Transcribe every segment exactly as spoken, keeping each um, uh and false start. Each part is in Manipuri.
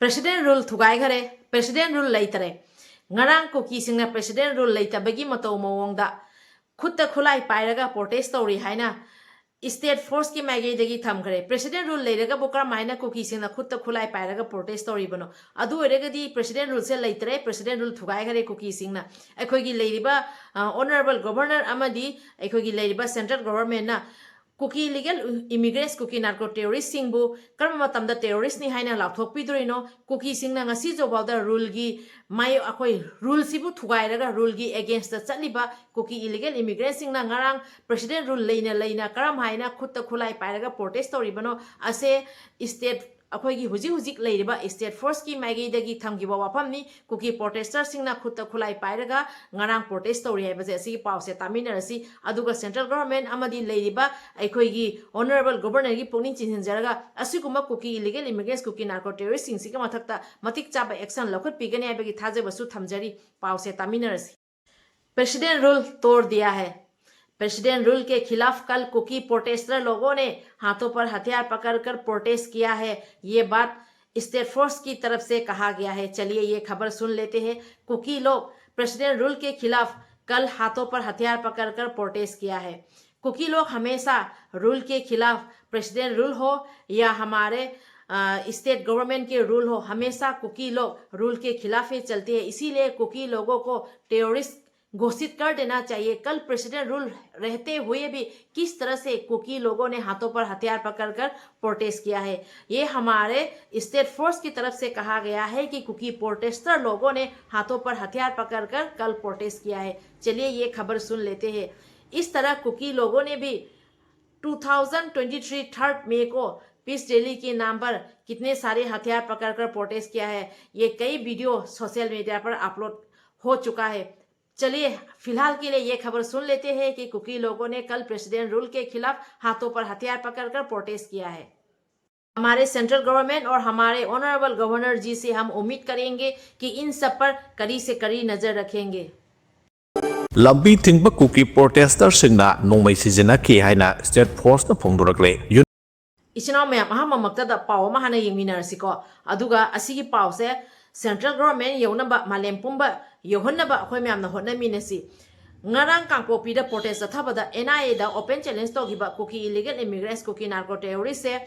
President rule ꯊꯨꯒꯥꯏꯈꯔꯦ꯫ President rule ꯂꯩꯇꯔꯦ꯫ ꯉꯔꯥꯡ ꯀꯨꯀꯤꯁꯤꯡꯅ President rule ꯂꯩꯇꯕꯒꯤ ꯃꯇꯧ ꯃꯑꯣꯡꯗ ꯈꯨꯠꯇ ꯈꯨꯠꯂꯥꯏ ꯄꯥꯏꯔꯒ protest ꯇꯧꯔꯤ ꯍꯥꯏꯅ state force ꯀꯤ ꯃꯥꯏꯀꯩꯗꯒꯤ ꯊꯝꯈ꯭ꯔꯦ꯫ President rule ꯂꯩꯔꯒꯕꯨ ꯀꯔꯝ ꯍꯥꯏꯅ ꯀꯨꯀꯤꯁꯤꯡꯅ ꯈꯨꯠꯇ ꯈꯨꯠꯂꯥꯏ ꯄꯥꯏꯔꯒ protest ꯇꯧꯔꯤꯕꯅꯣ? ꯑꯗꯨ ꯑꯣꯏꯔꯒꯗꯤ President rule ꯁꯦ ꯂꯩꯇ꯭ꯔꯦ꯫ President rule ꯊꯨꯒꯥꯏꯈꯔꯦ ꯀꯨꯀꯤꯁꯤꯡꯅ꯫ ꯑꯩꯈꯣꯏꯒꯤ ꯂꯩꯔꯤꯕ ꯑ, Honourable Governor ꯑꯃꯗꯤ ꯑꯩꯈꯣꯏꯒꯤ ꯂꯩꯔꯤꯕ central government ꯅ ꯀꯨꯀꯤ illegal immigrants, ꯀꯨꯀꯤ narco terrorist ꯁꯤꯡꯕꯨ ꯀꯔꯝꯕ ꯃꯇꯝꯗ terrorist ꯅꯤ ꯍꯥꯏꯅ ꯂꯥꯎꯊꯣꯛꯄꯤꯗꯣꯔꯤꯅꯣ? ꯀꯨꯀꯤꯁꯤꯡꯅ ꯉꯁꯤ ꯐꯥꯎꯕꯗ rule ꯒꯤ ꯃꯥꯌꯣ-, ꯑꯩꯈꯣꯏ rule ꯁꯤꯕꯨ ꯊꯨꯒꯥꯏꯔꯒ rule ꯒꯤ against ꯇ ꯆꯠꯂꯤꯕ ꯀꯨꯀꯤ illegal immigrants ꯁꯤꯡꯅ ꯉꯔꯥꯡ President rule ꯂꯩꯅ ꯂꯩꯅ ꯀꯔꯝ ꯍꯥꯏꯅ ꯈꯨꯠꯇ ꯈꯨꯠꯂꯥꯏ ꯄꯥꯏꯔꯒ protest ꯇꯧꯔꯤꯕꯅꯣ? ꯑꯁꯦ state, ꯑꯩꯈꯣꯏꯒꯤ ꯍꯧꯖꯤꯛ ꯍꯧꯖꯤꯛ ꯂꯩꯔꯤꯕ state force ꯀꯤ ꯃꯥꯏꯀꯩꯗꯒꯤ ꯊꯝꯈꯤꯕ ꯋꯥꯐꯝꯅꯤ꯫ ꯀꯨꯀꯤ protester ꯁꯤꯡꯅ ꯈꯨꯠꯇ ꯈꯨꯠꯂꯥꯏ ꯄꯥꯏꯔꯒ ꯉꯔꯥꯡ protest ꯇꯧꯔꯤ ꯍꯥꯏꯕꯁꯦ, ꯑꯁꯤꯒꯤ ꯄꯥꯎꯁꯦ ꯇꯥꯃꯤꯟꯅꯔꯁꯤ꯫ ꯑꯗꯨꯒ central government ꯑꯃꯗꯤ ꯂꯩꯔꯤꯕ ꯑꯩꯈꯣꯏꯒꯤ Honourable Governor ꯒꯤ ꯄꯨꯛꯅꯤꯡ ꯆꯤꯡꯁꯤꯟꯖꯔꯒ ꯑꯁꯤꯒꯨꯝꯕ ꯀꯨꯀꯤ illegal immigrants, ꯀꯨꯀꯤ narco terrorist ꯁꯤꯡꯁꯤꯒꯤ ꯃꯊꯛꯇ ꯃꯇꯤꯛ ꯆꯥꯕ action ꯂꯧꯈꯠꯄꯤꯒꯅꯤ ꯍꯥꯏꯕꯒꯤ ꯊꯥꯖꯕꯁꯨ ꯊꯝꯖꯔꯤ꯫ ꯄꯥꯎꯁꯦ ꯇꯥꯃꯤꯟꯅꯔꯁꯤ꯫ President rule तोड़ दिया है। President rule के खिलाफ कल कुकी protester लोगों ने हाथों पर हथियार पकड़कर protest किया है। ये बात state force की तरफ से कहा गया है। चलिए ये खबर सुन लेते हैं। कुकी लोग President rule के खिलाफ कल हाथों पर हथियार पकड़कर protest किया है। कुकी लोग हमेशा rule के खिलाफ, President rule हो या हमारे, अ, state government के rule हो, हमेशा कुकी लोग rule के खिलाफ ही चलते हैं। इसीलिए कुकी लोगों को terrorist घोषित कर देना चाहिए। कल President rule रहते हुए भी किस तरह से कुकी लोगों ने हाथों पर हथियार पकड़कर protest किया है, ये हमारे state force की तरफ से कहा गया है कि कुकी protester लोगों ने हाथों पर हथियार पकड़कर कल protest किया है। चलिए ये खबर सुन लेते हैं। इस तरह कुकी लोगों ने भी two thousand twenty three third May को peace rally के नाम पर कितने सारे हथियार पकड़कर protest किया है। ये कई video social media पर upload हो चुका है। चलिए फिलहाल के लिए ये खबर सुन लेते हैं कि कुकी लोगों ने कल President rule के खिलाफ हाथों पर हथियार पकड़कर protest किया है। हमारे central government और हमारे Honourable Governor जी से हम उम्मीद करेंगे कि इन सब पर कड़ी से कड़ी नज़र रखेंगे। ꯂꯝꯕꯤ ꯊꯤꯡꯕ ꯀꯨꯀꯤ ꯄ꯭ꯔꯣꯇꯦꯁꯇꯔꯁꯤꯡꯅ ꯅꯣꯡꯃꯩ ꯁꯤꯖꯤꯟꯅꯈꯤ ꯍꯥꯏꯅ ꯁ꯭ꯇꯦꯠ ꯐꯣꯔꯁꯅ ꯐꯣꯡꯗꯣꯔꯛꯂꯦ꯫ ꯏꯆꯤꯟ ꯏꯅꯥꯎ ꯃꯌꯥꯝ, ꯑꯍꯥꯟꯕꯃꯛꯇꯗ ꯄꯥꯎ ꯑꯃ ꯍꯥꯟꯅ ꯌꯦꯡꯃꯤꯟꯅꯔꯁꯤꯀꯣ꯫ ꯑꯗꯨꯒ ꯑꯁꯤꯒꯤ ꯄꯥꯎꯁꯦ central government ꯌꯧꯅꯕ, ꯃꯥꯂꯦꯝ ꯄꯨꯝꯕ ꯌꯧꯍꯟꯅꯕ ꯑꯩꯈꯣꯏ ꯃꯌꯥꯝꯅ ꯍꯣꯠꯅꯃꯤꯟꯅꯁꯤ꯫ ꯉꯔꯥꯡ ꯀꯥꯡꯄꯣꯛꯄꯤꯗ protest ꯆꯠꯊꯕꯗ N I A the open challenge ꯇꯧꯈꯤꯕ ꯀꯨꯀꯤ illegal immigrants, ꯀꯨꯀꯤ narco terrorist ꯁꯦ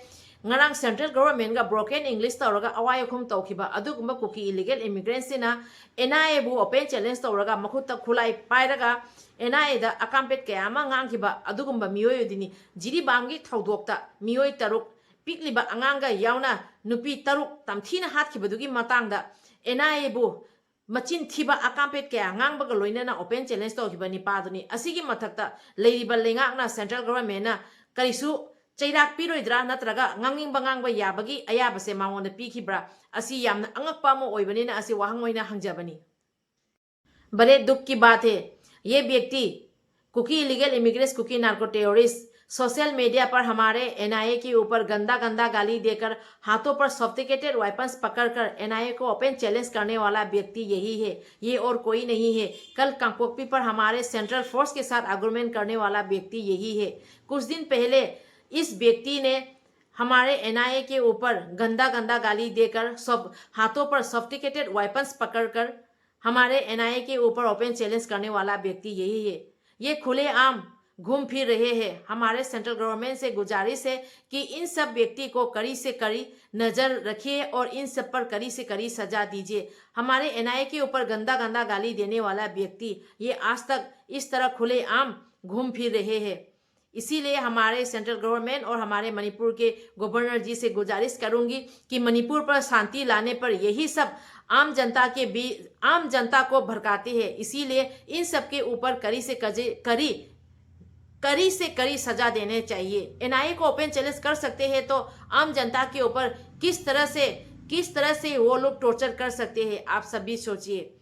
ꯉꯔꯥꯡ central government ꯒ broken English ꯇꯧꯔꯒ ꯑꯋꯥꯏ ꯑꯈꯨꯝ ꯇꯧꯈꯤꯕ ꯑꯗꯨꯒꯨꯝꯕ ꯀꯨꯀꯤ illegal immigrants ꯁꯤꯅ N I A ꯕꯨ open challenge ꯇꯧꯔꯒ ꯃꯈꯨꯠꯇ ꯈꯨꯠꯂꯥꯏ ꯄꯥꯏꯔꯒ N I A ꯗ ꯑꯀꯥꯝꯄꯦꯠ ꯀꯌꯥ ꯑꯃ ꯉꯥꯡꯈꯤꯕ ꯑꯗꯨꯒꯨꯝꯕ ꯃꯤꯑꯣꯏ ꯑꯗꯨꯅꯤ꯫ ꯖꯤꯔꯤꯕꯥꯝꯒꯤ ꯊꯧꯗꯣꯛꯇ ꯃꯤꯑꯣꯏ ꯇꯔꯨꯛ, ꯄꯤꯛꯂꯤꯕ ꯑꯉꯥꯡꯒ ꯌꯥꯎꯅ ꯅꯨꯄꯤ ꯇꯔꯨꯛ ꯇꯝꯊꯤꯅ ꯍꯥꯠꯈꯤꯕꯗꯨꯒꯤ ꯃꯇꯥꯡꯗ N I A ꯕꯨ ꯃꯆꯤꯟ ꯊꯤꯕ ꯑꯀꯥꯝꯄꯦꯠ ꯀꯌꯥ ꯉꯥꯡꯕꯒ ꯂꯣꯏꯅꯅ open challenge ꯇꯧꯈꯤꯕ ꯅꯤꯄꯥꯗꯨꯅꯤ꯫ ꯑꯁꯤꯒꯤ ꯃꯊꯛꯇ ꯂꯩꯔꯤꯕ ꯂꯩꯉꯥꯛꯅ, central government ꯅ ꯀꯔꯤꯁꯨ ꯆꯩꯔꯥꯛ ꯄꯤꯔꯣꯏꯗ꯭ꯔꯥ ꯅꯠꯇ꯭ꯔꯒ ꯉꯥꯡꯅꯤꯡꯕ ꯉꯥꯡꯕ ꯌꯥꯕꯒꯤ ꯑꯌꯥꯕꯁꯦ ꯃꯉꯣꯟꯗ ꯄꯤꯈꯤꯕ꯭ꯔꯥ? ꯑꯁꯤ ꯌꯥꯝꯅ ꯑꯉꯛꯄ ꯑꯃ ꯑꯣꯏꯕꯅꯤꯅ ꯑꯁꯤ ꯋꯥꯍꯪ ꯑꯣꯏꯅ ꯍꯪꯖꯕꯅꯤ꯫ बड़े दुख की बात है, ये व्यक्ति Kuki illegal immigrants, Kuki narco terrorist social media पर हमारे N I A के ऊपर गंदा गंदा गाली देकर हाथों पर sophisticated weapons पकड़कर N I A को open challenge करने वाला व्यक्ति यही है, ये और कोई नहीं है। कल कांगपोकपी पर हमारे central force के साथ argument करने वाला व्यक्ति यही है। कुछ दिन पहले इस व्यक्ति ने हमारे N I A के ऊपर गंदा गंदा गाली देकर सब हाथों पर sophisticated weapons पकड़कर हमारे N I A के ऊपर open challenge करने वाला व्यक्ति यही है। ये खुलेआम घूम फिर रहे हैं। हमारे central government से गुजारिश है कि इन सब व्यक्ति को कड़ी से कड़ी नज़र रखिए और इन सब पर कड़ी से कड़ी सजा दीजिए। हमारे N I A के ऊपर गंदा गंदा गाली देने वाला व्यक्ति ये आज तक इस तरह खुलेआम घूम फिर रहे हैं। इसीलिए हमारे central government और हमारे मणिपुर के governor जी से गुजारिश करूंगी कि मणिपुर पर शांति लाने पर यही सब आम जनता के बीच, आम जनता को भड़काते हैं। इसीलिए इन सब के ऊपर कड़ी से कजे-, कड़ी, कड़ी से कड़ी सजा देने चाहिए। N I A को open challenge कर सकते हैं तो आम जनता के ऊपर किस तरह से, किस तरह से वो लोग torture कर सकते हैं, आप सभी सोचिए।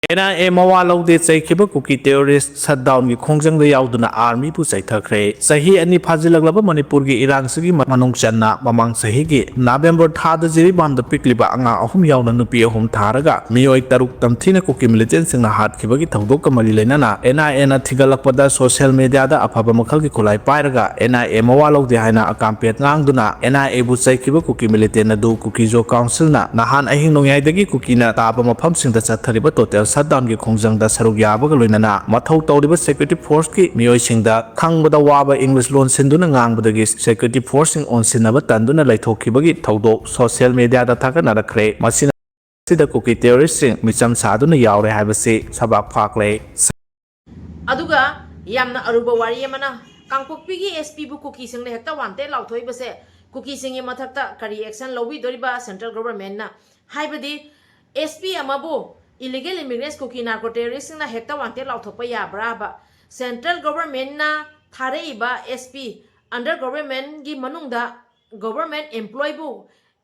ꯑꯦꯟ ꯑꯥꯏ ꯑꯦ ꯃꯋꯥ ꯂꯧꯗꯦ ꯆꯩꯈꯤꯕ ꯀꯨꯀꯤ terrorist shutdownꯒꯤ ꯈꯣꯡꯖꯪꯗ ꯌꯥꯎꯗꯨꯅ armyꯕꯨ ꯆꯩꯊꯈ꯭ꯔꯦ꯫ ꯆꯍꯤ ꯑꯅꯤ ꯐꯥꯖꯤꯜꯂꯛꯂꯕ ꯃꯅꯤꯄꯨꯔꯒꯤ ꯏꯔꯥꯡꯁꯤꯒꯤ ꯃꯅꯨꯡ ꯆꯟꯅ ꯃꯃꯥꯡ ꯆꯍꯤꯒꯤ November ꯊꯥꯗ ꯖꯤꯔꯤꯕꯥꯝꯗ ꯄꯤꯛꯂꯤꯕ ꯑꯉꯥꯡ ꯑꯍꯨꯝ ꯌꯥꯎꯅ ꯅꯨꯄꯤ ꯑꯍꯨꯝ ꯊꯥꯔꯒ ꯃꯤꯑꯣꯏ ꯇꯔꯨꯛ ꯇꯝꯊꯤꯅ ꯀꯨꯀꯤ militantꯁꯤꯡꯅ ꯍꯥꯠꯈꯤꯕꯒꯤ ꯊꯧꯗꯣꯛꯀ ꯃꯔꯤ ꯂꯩꯅꯅ ꯑꯦꯟ ꯑꯥꯏ ꯑꯦꯅ ꯊꯤꯒꯠꯂꯛꯄꯗ social mediaꯗ ꯑꯐꯕ ꯃꯈꯜꯒꯤ ꯈꯨꯠꯂꯥꯏ ꯄꯥꯏꯔꯒ ꯑꯦꯟ ꯑꯥꯏ ꯑꯦ ꯃꯋꯥ ꯂꯧꯗꯦ ꯍꯥꯏꯅ ꯑꯀꯥꯝꯄꯦꯠ ꯉꯥꯡꯗꯨꯅ ꯑꯦꯟ ꯑꯥꯏ ꯑꯦꯕꯨ ꯆꯩꯈꯤꯕ ꯀꯨꯀꯤ militant ꯑꯗꯨ ꯀꯨꯀꯤꯖꯣ councilꯅ ꯅꯍꯥꯟ ꯑꯍꯤꯡ ꯅꯣꯡꯌꯥꯏꯗꯒꯤ ꯀꯨꯀꯤꯅ ꯇꯥꯕ ꯃꯐꯝꯁꯤꯡꯗ ꯆꯠꯊꯔꯤꯕ total shutdownꯒꯤ ꯈꯣꯡꯖꯪꯗ ꯁꯔꯨꯛ ꯌꯥꯕꯒ ꯂꯣꯏꯅꯅ ꯃꯊꯧ ꯇꯧꯔꯤꯕ security forceꯀꯤ ꯃꯤꯑꯣꯏꯁꯤꯡꯗ ꯈꯪꯕꯗ ꯋꯥꯕ English ꯂꯣꯟ ꯁꯤꯟꯗꯨꯅ ꯉꯥꯡꯕꯗꯒꯤ security forceꯁꯤꯡ ꯑꯣꯟꯁꯤꯟꯅꯕ ꯇꯟꯗꯨꯅ ꯂꯩꯊꯣꯛꯈꯤꯕꯒꯤ ꯊꯧꯗꯣꯛ social mediaꯗ ꯊꯥꯒꯠꯅꯔꯛꯈ꯭ꯔꯦ꯫ ꯃꯁꯤꯅ ꯑꯁꯤꯗ ꯀꯨꯀꯤ terroristꯁꯤꯡ ꯃꯤꯆꯝ ꯁꯥꯗꯨꯅ ꯌꯥꯎꯔꯦ ꯍꯥꯏꯕꯁꯤ ꯁꯕꯥꯛ ꯐꯥꯛꯂꯦ꯫ ꯑꯗꯨꯒ ꯌꯥꯝꯅ ꯑꯔꯨꯕ ꯋꯥꯔꯤ ꯑꯃꯅ, ꯀꯥꯡꯄꯣꯛꯄꯤꯒꯤ S Pꯕꯨ ꯀꯨꯀꯤꯁꯤꯡꯅ ꯍꯦꯛꯇ wanted ꯂꯥꯎꯊꯣꯛꯏꯕꯁꯦ, ꯀꯨꯀꯤꯁꯤꯡꯒꯤ ꯃꯊꯛꯇ ꯀꯔꯤ action ꯂꯧꯕꯤꯗꯣꯔꯤꯕ central governmentꯅ? ꯍꯥꯏꯕꯗꯤ S P ꯑꯃꯕꯨ illegal immigrants ꯀꯨꯀꯤ narco terroristꯁꯤꯡꯅ ꯍꯦꯛꯇ wanted ꯂꯥꯎꯊꯣꯛꯄ ꯌꯥꯕ꯭ꯔꯥꯕ? Central governmentꯅ ꯊꯥꯔꯛꯏꯕ S P under governmentꯀꯤ ꯃꯅꯨꯡꯗ government employeeꯕꯨ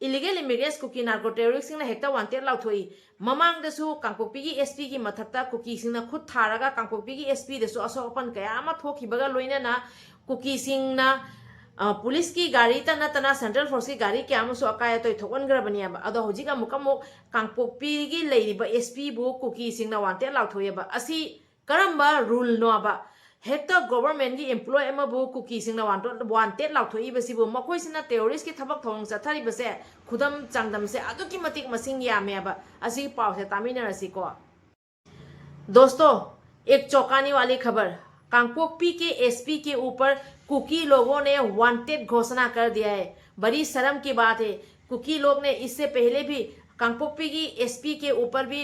illegal immigrants ꯀꯨꯀꯤ narco terroristꯁꯤꯡꯅ ꯍꯦꯛꯇ wanted ꯂꯥꯎꯊꯣꯛꯏ꯫ ꯃꯃꯥꯡꯗꯁꯨ ꯀꯥꯡꯄꯣꯛꯄꯤꯒꯤ S Pꯒꯤ ꯃꯊꯛꯇ ꯀꯨꯀꯤꯁꯤꯡꯅ ꯈꯨꯠ ꯊꯥꯔꯒ ꯀꯥꯡꯄꯣꯛꯄꯤꯒꯤ S Pꯗꯁꯨ ꯑꯁꯣꯛ ꯑꯄꯟ ꯀꯌꯥ ꯑꯃ ꯊꯣꯛꯈꯤꯕꯒ ꯂꯣꯏꯅꯅ ꯀꯨꯀꯤꯁꯤꯡꯅ, ꯑ, ꯄꯨꯂꯤꯁꯀꯤ ꯒꯥꯔꯤꯇ ꯅꯠꯇꯅ central forceꯀꯤ ꯒꯥꯔꯤ ꯀꯌꯥ ꯑꯃꯁꯨ ꯑꯀꯥꯏ ꯑꯇꯣꯏ ꯊꯣꯛꯍꯟꯈ꯭ꯔꯕꯅꯦꯕ꯫ ꯑꯗꯣ ꯍꯧꯖꯤꯛ ꯑꯃꯨꯛ ꯑꯃꯨꯛ ꯀꯥꯡꯄꯣꯛꯄꯤꯒꯤ ꯂꯩꯔꯤꯕ S Pꯕꯨ ꯀꯨꯀꯤꯁꯤꯡꯅ wanted ꯂꯥꯎꯊꯣꯛꯑꯦꯕ꯫ ꯑꯁꯤ ꯀꯔꯝꯕ ruleꯅꯣꯕ? ꯍꯦꯛꯇ governmentꯀꯤ employee ꯑꯃꯕꯨ ꯀꯨꯀꯤꯁꯤꯡꯅ wanted, wanted ꯂꯥꯎꯊꯣꯛꯏꯕꯁꯤꯕꯨ? ꯃꯈꯣꯏꯁꯤꯅ terroristꯀꯤ ꯊꯕꯛ ꯊꯧꯔꯝ ꯆꯠꯊꯔꯤꯕꯁꯦ, ꯈꯨꯗꯝ ꯆꯥꯡꯗꯝꯁꯦ ꯑꯗꯨꯛꯀꯤ ꯃꯇꯤꯛ ꯃꯁꯤꯡ ꯌꯥꯝꯃꯦꯕ꯫ ꯑꯁꯤꯒꯤ ꯄꯥꯎꯁꯦ ꯇꯥꯃꯤꯟꯅꯔꯁꯤꯀꯣ꯫ दोस्तों, एक चौंकाने वाली खबर। कांगपोकपी के S P के ऊपर कुकी लोगों ने wanted घोषणा कर दिया है। बड़ी शर्म की बात है। कुकी लोग ने इससे पहले भी कांगपोकपी की S P के ऊपर भी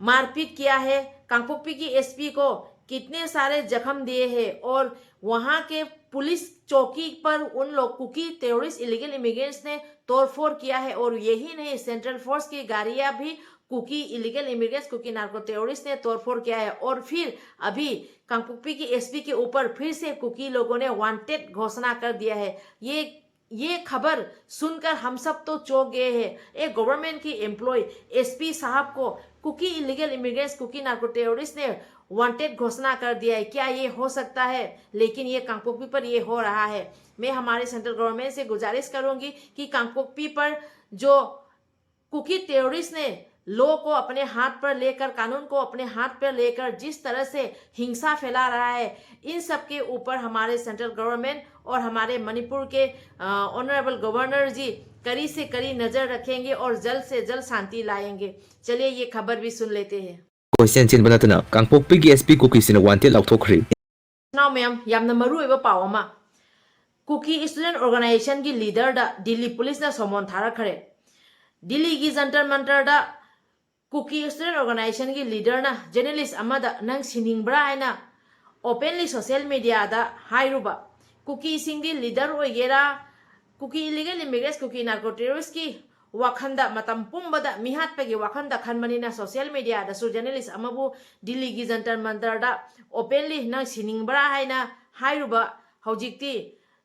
मारपीट किया है। कांगपोकपी की S P को कितने सारे जख्म दिए हैं और वहां के पुलिस चौकी पर उन लोग, कुकी terrorist illegal immigrants ने तोड़फोड़ किया है। और यही नहीं, central force की गाड़ियां भी Kuki illegal immigrants, Kuki narco terrorist ने तोड़फोड़ किया है। और फिर अभी कांगपोकपी की S P के ऊपर फिर से कुकी लोगों ने wanted घोषणा कर दिया है। ये ये खबर सुनकर हम सब तो चौंक गए हैं। एक गवर्नमेंट की एम्प्लॉय एसपी साहब को Kuki illegal immigrants, Kuki narco terrorist ने वांटेड घोषणा कर दिया है। क्या ये हो सकता है? लेकिन ये कांगपोकपी पर ये हो रहा है। मैं हमारे सेंट्रल गवर्नमेंट से गुजारिश करूंगी कि कांगपोकपी पर जो कुकी टेररिस्ट ने लॉ को अपने हाथ पर लेकर, कानून को अपने हाथ पर लेकर जिस तरह से हिंसा फैला रहा है, इन सब के ऊपर हमारे सेंट्रल गवर्नमेंट और हमारे मणिपुर के ऑनरेबल गवर्नर जी कड़ी से कड़ी नजर रखेंगे और जल्द से जल्द शांति लाएंगे। चलिए, ये खबर भी सुन लेते हैं। ꯀꯣꯏꯆꯦꯟ ꯆꯦꯟꯕ ꯅꯠꯇꯅ ꯀꯥꯡꯄꯣꯛꯄꯤꯒꯤ ꯑꯦꯁ ꯄꯤ ꯀꯨꯀꯤꯁꯤꯡꯅ ꯋꯥꯟꯇꯦꯗ ꯂꯥꯎꯊꯣꯛꯈ꯭ꯔꯦ꯫ ꯅꯥꯎ ꯃꯌꯥꯝ, ꯌꯥꯝꯅ ꯃꯔꯨ ꯑꯣꯏꯕ ꯄꯥꯎ ꯑꯃ꯫ ꯀꯨꯀꯤ ꯁ꯭ꯇꯨꯗꯦꯟꯠ ꯑꯣꯔꯒꯅꯥꯏꯖꯦꯁꯟꯒꯤ ꯂꯤꯗꯔꯗ ꯗꯤꯜꯂꯤ ꯄꯨꯂꯤꯁꯅ ꯁꯣꯃꯣꯟ ꯊꯥꯔꯛꯈ꯭ꯔꯦ꯫ ꯗꯤꯜꯂꯤꯒꯤ ꯖꯟꯇꯔ ꯃꯟꯇꯔꯗ ꯀꯨꯀꯤ ꯁ꯭ꯇꯨꯗꯦꯟꯠ ꯑꯣꯔꯒꯅꯥꯏꯖꯦꯁꯟꯒꯤ ꯂꯤꯗꯔꯅ ꯖꯔꯅꯦꯂꯤꯁ ꯑꯃꯗ "ꯅꯪ ꯁꯤꯅꯤꯡꯕ꯭ꯔꯥ?" ꯍꯥꯏꯅ ꯑꯣꯄꯦꯟꯂꯤ ꯁꯣꯁꯤꯌꯦꯜ ꯃꯤꯗꯤꯌꯥꯗ ꯍꯥꯏꯔꯨꯕ꯫ ꯀꯨꯀꯤꯁꯤꯡꯗꯤ ꯂꯤꯗꯔ ꯑꯣꯏꯒꯦꯔꯥ, ꯀꯨꯀꯤ ꯏꯂꯤꯒꯦꯜ ꯏꯃꯤꯒ꯭ꯔꯦꯟꯠꯁ, ꯀꯨꯀꯤ ꯅꯥꯔꯀꯣ ꯇꯦꯔꯣꯔꯤꯁꯀꯤ ꯋꯥꯈꯟꯗ, ꯃꯇꯝ ꯄꯨꯝꯕꯗ ꯃꯤꯍꯥꯠꯄꯒꯤ ꯋꯥꯈꯟꯗ ꯈꯟꯕꯅꯤꯅ, ꯁꯣꯁꯤꯌꯦꯜ ꯃꯤꯗꯤꯌꯥꯗꯁꯨ ꯖꯔꯅꯦꯂꯤꯁ ꯑꯃꯕꯨ ꯗꯤꯜꯂꯤꯒꯤ ꯖꯟꯇꯔ ꯃꯟꯇꯔꯗ ꯑꯣꯄꯦꯟꯂꯤ "ꯅꯪ ꯁꯤꯅꯤꯡꯕ꯭ꯔꯥ?" ꯍꯥꯏꯅ ꯍꯥꯏꯔꯨꯕ꯫ ꯍꯧꯖꯤꯛꯇꯤ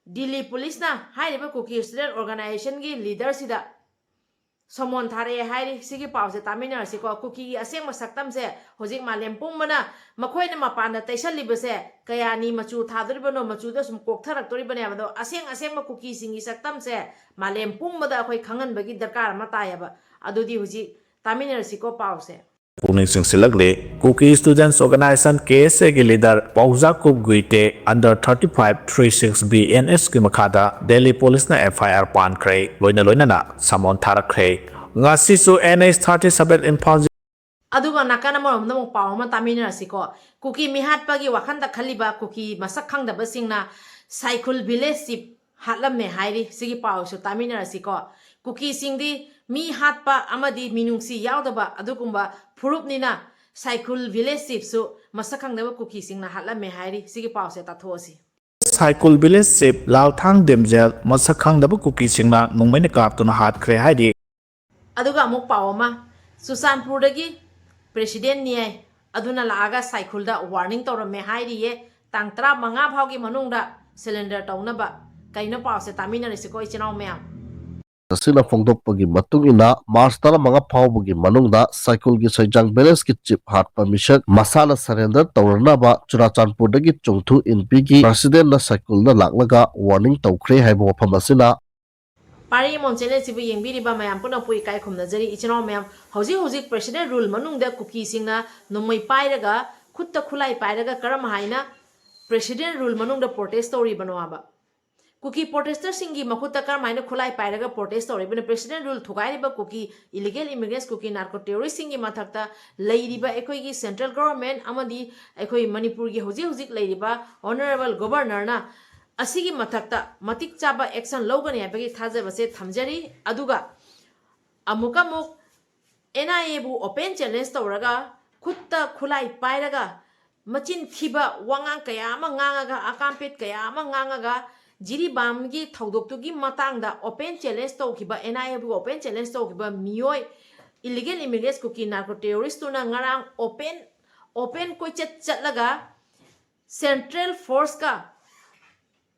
ꯗꯤꯜꯂꯤ ꯄꯨꯂꯤꯁꯅ ꯍꯥꯏꯔꯤꯕ ꯀꯨꯀꯤ ꯁ꯭ꯇꯨꯗꯦꯟꯠ ꯑꯣꯔꯒꯅꯥꯏꯖꯦꯁꯟꯒꯤ ꯂꯤꯗꯔꯁꯤꯗ ꯁꯣꯃꯣꯟ ꯊꯥꯔꯛꯑꯦ ꯍꯥꯏꯔꯤ꯫ ꯁꯤꯒꯤ ꯄꯥꯎꯁꯦ ꯇꯥꯃꯤꯟꯅꯔꯁꯤꯀꯣ꯫ ꯀꯨꯀꯤꯒꯤ ꯑꯁꯦꯡꯕ ꯁꯛꯇꯝꯁꯦ ꯍꯧꯖꯤꯛ ꯃꯥꯂꯦꯝ ꯄꯨꯝꯕꯅ ꯃꯈꯣꯏꯅ ꯃꯄꯥꯟꯗ ꯇꯩꯁꯜꯂꯤꯕꯁꯦ ꯀꯌꯥꯅꯤ ꯃꯆꯨ ꯊꯥꯗꯣꯔꯤꯕꯅꯣ, ꯃꯆꯨꯗꯣ ꯁꯨꯝ ꯀꯣꯛꯊꯔꯛꯇꯣꯔꯤꯕꯅꯦꯕ꯫ ꯑꯗꯣ ꯑꯁꯦꯡ ꯑꯁꯦꯡꯕ ꯀꯨꯀꯤꯁꯤꯡꯒꯤ ꯁꯛꯇꯝꯁꯦ ꯃꯥꯂꯦꯝ ꯄꯨꯝꯕꯗ ꯑꯩꯈꯣꯏ ꯈꯪꯍꯟꯕꯒꯤ ꯗꯔꯀꯥꯔ ꯑꯃ ꯇꯥꯏꯌꯦꯕ꯫ ꯑꯗꯨꯗꯤ ꯍꯧꯖꯤꯛ ꯇꯥꯃꯤꯟꯅꯔꯁꯤꯀꯣ ꯄꯥꯎꯁꯦ꯫ ꯄꯨꯛꯅꯤꯡ ꯆꯤꯡꯁꯤꯜꯂꯛꯂꯤ꯫ Kuki Students Organisation, ꯀꯦ ꯑꯦꯁ ꯑꯦꯒꯤ leader ꯄꯥꯎꯖꯥꯀꯨꯞ ꯒꯨꯏꯇꯦ under thirty five three six B N S ꯀꯤ ꯃꯈꯥꯗ ꯗꯦꯜꯂꯤ ꯄꯨꯂꯤꯁꯅ ꯑꯦꯐ ꯑꯥꯏ ꯑꯥꯔ ꯄꯥꯟꯈ꯭ꯔꯦ, ꯂꯣꯏꯅ ꯂꯣꯏꯅꯅ ꯁꯃꯣꯟ ꯊꯥꯔꯛꯈ꯭ꯔꯦ꯫ ꯉꯁꯤꯁꯨ N H thirty seven Imphal ꯑꯗꯨꯒ ꯅꯥꯀꯟ ꯑꯃꯔꯣꯝꯗ ꯑꯃꯨꯛ ꯄꯥꯎ ꯑꯃ ꯇꯥꯃꯤꯟꯅꯔꯁꯤꯀꯣ꯫ ꯀꯨꯀꯤ ꯃꯤꯍꯥꯠꯄꯒꯤ ꯋꯥꯈꯟꯗ ꯈꯜꯂꯤꯕ ꯀꯨꯀꯤ ꯃꯁꯛ ꯈꯪꯗꯕꯁꯤꯡꯅ ꯁꯥꯏꯈꯨꯜ ꯚꯤꯂꯦꯖ ꯆꯤꯞ ꯍꯥꯠꯂꯝꯃꯦ ꯍꯥꯏꯔꯤ꯫ ꯁꯤꯒꯤ ꯄꯥꯎꯁꯨ ꯇꯥꯃꯤꯟꯅꯔꯁꯤꯀꯣ꯫ ꯀꯨꯀꯤꯁꯤꯡꯗꯤ ꯃꯤ ꯍꯥꯠꯄ ꯑꯃꯗꯤ ꯃꯤꯅꯨꯡꯁꯤ ꯌꯥꯎꯗꯕ ꯑꯗꯨꯒꯨꯝꯕ ꯐꯨꯔꯨꯞꯅꯤꯅ ꯁꯥꯏꯈꯨꯜ ꯚꯤꯂꯦꯖ ꯆꯤꯞꯁꯨ ꯃꯁꯛ ꯈꯪꯗꯕ ꯀꯨꯀꯤꯁꯤꯡꯅ ꯍꯥꯠꯂꯝꯃꯦ ꯍꯥꯏꯔꯤ꯫ ꯁꯤꯒꯤ ꯄꯥꯎꯁꯦ ꯇꯥꯊꯣꯛꯑꯁꯤ꯫ ꯁꯥꯏꯈꯨꯜ ꯚꯤꯂꯦꯖ ꯆꯤꯞ ꯂꯥꯜꯊꯥꯡ ꯗꯦꯝꯖꯦꯜ ꯃꯁꯛ ꯈꯪꯗꯕ ꯀꯨꯀꯤꯁꯤꯡꯅ ꯅꯣꯡꯃꯩꯅ ꯀꯥꯞꯇꯨꯅ ꯍꯥꯠꯈ꯭ꯔꯦ ꯍꯥꯏꯔꯤ꯫ ꯑꯗꯨꯒ ꯑꯃꯨꯛ ꯄꯥꯎ ꯑꯃ, ꯆꯨꯔꯆꯥꯟꯄꯨꯔꯗꯒꯤ ꯄ꯭ꯔꯦꯁꯤꯗꯦꯟ ꯅꯤꯌꯥꯏ ꯑꯗꯨꯅ ꯂꯥꯛꯑꯒ ꯁꯥꯏꯈꯨꯜꯗ ꯋꯥꯔꯅꯤꯡ ꯇꯧꯔꯝꯃꯦ ꯍꯥꯏꯔꯤꯌꯦ꯫ ꯇꯥꯡ ꯇꯔꯥꯃꯉꯥ ꯐꯥꯎꯒꯤ ꯃꯅꯨꯡꯗ ꯁꯔꯦꯟꯗꯔ ꯇꯧꯅꯕ꯫ ꯀꯩꯅꯣ ꯄꯥꯎꯁꯦ ꯇꯥꯃꯤꯟꯅꯔꯁꯤꯀꯣ, ꯏꯆꯤꯟ ꯏꯅꯥꯎ ꯃꯌꯥꯝ꯫ ꯑꯁꯤꯅ ꯐꯣꯡꯗꯣꯛꯄꯒꯤ ꯃꯇꯨꯡ ꯏꯟꯅ, ꯃꯥꯔꯆ ꯇꯔꯥꯃꯉꯥ ꯐꯥꯎꯕꯒꯤ ꯃꯅꯨꯡꯗ ꯁꯥꯏꯀꯨꯜꯒꯤ ꯁꯩꯖꯥꯡ ꯚꯤꯂꯦꯖꯀꯤ ꯆꯤꯞ ꯍꯥꯠꯄ ꯃꯤꯁꯛ ꯃꯁꯥꯅ ꯁꯔꯦꯟꯗꯔ ꯇꯧꯔꯅꯕ ꯆꯨꯔꯥꯆꯥꯟꯄꯨꯔꯗꯒꯤ ꯆꯣꯡꯊꯨ ꯏꯟꯄꯤꯒꯤ ꯄ꯭ꯔꯁꯤꯗꯦꯟꯅ ꯁꯥꯏꯀꯨꯜꯗ ꯂꯥꯛꯂꯒ ꯋꯥꯔꯅꯤꯡ ꯇꯧꯈ꯭ꯔꯦ ꯍꯥꯏꯕ ꯋꯥꯐꯝ ꯑꯁꯤꯅ ꯄꯥꯔꯤ ꯃꯣꯝ ꯆꯦꯅꯦꯜꯁꯤꯕꯨ ꯌꯦꯡꯕꯤꯔꯤꯕ ꯃꯌꯥꯝ ꯄꯨꯝꯅꯃꯛꯄꯨ ꯏꯀꯥꯏ ꯈꯨꯝꯅꯖꯔꯤ꯫ ꯏꯆꯤꯟ ꯏꯅꯥꯎ ꯃꯌꯥꯝ, ꯍꯧꯖꯤꯛ ꯍꯧꯖꯤꯛ ꯄ꯭ꯔꯦꯁꯤꯗꯦꯟ ꯔꯨꯜ ꯃꯅꯨꯡꯗ ꯀꯨꯀꯤꯁꯤꯡꯅ ꯅꯣꯡꯃꯩ ꯄꯥꯏꯔꯒ, ꯈꯨꯠꯇ ꯈꯨꯠꯂꯥꯏ ꯄꯥꯏꯔꯒ ꯀꯔꯝ ꯍꯥꯏꯅ ꯄ꯭ꯔꯦꯁꯤꯗꯦꯟ ꯔꯨꯜ ꯃꯅꯨꯡꯗ ꯄ꯭ꯔꯣꯇꯦꯁ ꯇꯧꯔꯤꯕꯅꯣ ꯍꯥꯏꯕ? ꯀꯨꯀꯤ ꯄ꯭ꯔꯣꯇꯦꯁꯇꯔꯁꯤꯡꯒꯤ ꯃꯈꯨꯠꯇ ꯀꯔꯝ ꯍꯥꯏꯅ ꯈꯨꯠꯂꯥꯏ ꯄꯥꯏꯔꯒ ꯄ꯭ꯔꯣꯇꯦꯁ ꯇꯧꯔꯤꯕꯅꯣ? ꯄ꯭ꯔꯦꯁꯤꯗꯦꯟ ꯔꯨꯜ ꯊꯨꯒꯥꯏꯔꯤꯕ ꯀꯨꯀꯤ ꯏꯂꯤꯒꯦꯜ ꯏꯃꯤꯒ꯭ꯔꯦꯟꯁ, ꯀꯨꯀꯤ ꯅꯥꯔꯀꯣ ꯇꯦꯔꯣꯔꯤꯁꯁꯤꯡꯒꯤ ꯃꯊꯛꯇ ꯂꯩꯔꯤꯕ ꯑꯩꯈꯣꯏꯒꯤ ꯁꯦꯟꯇ꯭ꯔꯦꯜ ꯒꯣꯚꯔꯟꯃꯦꯟꯠ ꯑꯃꯗꯤ ꯑꯩꯈꯣꯏ ꯃꯅꯤꯄꯨꯔꯒꯤ ꯍꯧꯖꯤꯛ ꯍꯧꯖꯤꯛ ꯂꯩꯔꯤꯕ ꯑꯣꯅꯔꯦꯕꯜ ꯒꯣꯚꯔꯅꯔꯅ ꯑꯁꯤꯒꯤ ꯃꯊꯛꯇ ꯃꯇꯤꯛ ꯆꯥꯕ ꯑꯦꯛꯁꯟ ꯂꯧꯒꯅꯤ ꯍꯥꯏꯕꯒꯤ ꯊꯥꯖꯕꯁꯦ ꯊꯝꯖꯔꯤ꯫ ꯑꯗꯨꯒ ꯑꯃꯨꯛ ꯑꯃꯨꯛ and I A open challenge ꯇꯧꯔꯒ, ꯈꯨꯠꯇ ꯈꯨꯠꯂꯥꯏ ꯄꯥꯏꯔꯒ, ꯃꯆꯤꯟ ꯊꯤꯕ ꯋꯥꯉꯥꯡ ꯀꯌꯥ ꯑꯃ ꯉꯥꯡꯉꯒ, ꯑꯀꯥꯝꯄꯦꯠ ꯀꯌꯥ ꯑꯃ ꯉꯥꯡꯉꯒ, ꯖꯤꯔꯤꯕꯥꯝꯒꯤ ꯊꯧꯗꯣꯛꯇꯨꯒꯤ ꯃꯇꯥꯡꯗ ꯑꯣꯄꯦꯟ ꯆꯦꯂꯦꯟꯖ ꯇꯧꯈꯤꯕ, and I A open challenge ꯇꯧꯈꯤꯕ ꯃꯤꯑꯣꯏ, ꯏꯂꯤꯒꯦꯜ ꯏꯃꯤꯒ꯭ꯔꯦꯟꯁ ꯀꯨꯀꯤ ꯅꯥꯔꯀꯣ ꯇꯦꯔꯣꯔꯤꯁꯇꯨꯅ ꯉꯔꯥꯡ ꯑꯣꯄꯦꯟ, ꯑꯣꯄꯦꯟ ꯀꯣꯏꯆꯠ ꯆꯠꯂꯒ ꯁꯦꯟꯇ꯭ꯔꯦꯜ ꯐꯣꯔꯁꯀ,